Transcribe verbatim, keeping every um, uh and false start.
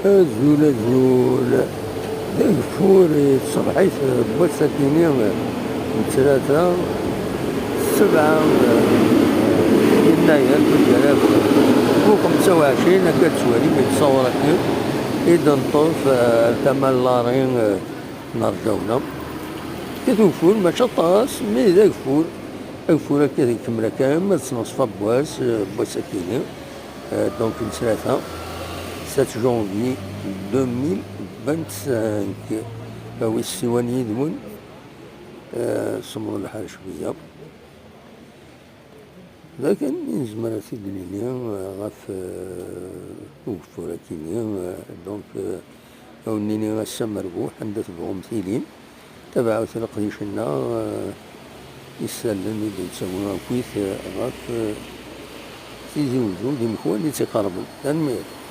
Azul, azul. D ageffur i tṣebḥit n wass-akini n ttlata, sebɛa yennayer, deg alaf u xemsa u ɛecrin, akka d-ttwalim i ttṣawṛat-iw, i d-neṭṭef, eh, ar tama n Lari, eh, n Rǧawna. Yekkat ugeffur, mačči aṭas, mi d ageffur. Ageffur akka ikemmel akka, ma d ṣṣenṣfa n wass, eh, n wass-akini. Euh, donc, n ttlata, sept janvier deux mille vingt-cinq. Awi ssiwan yid-wen, euh, semmeḍ lḥal cwiya. D akken i nezmer ad t-id-nini, euh, ɣef, euh, ugeffur-akini, euh, donc, euh, ad wen-nini ass amerbuḥ, anda tebɣum tilim. Tabaɛut leqdic-nneɣ, eh, isallen i d-nettawi akkit, eh, ɣef, eh, Tizi Wezzu d imekwan i tt-iqerben. Tanemmirt.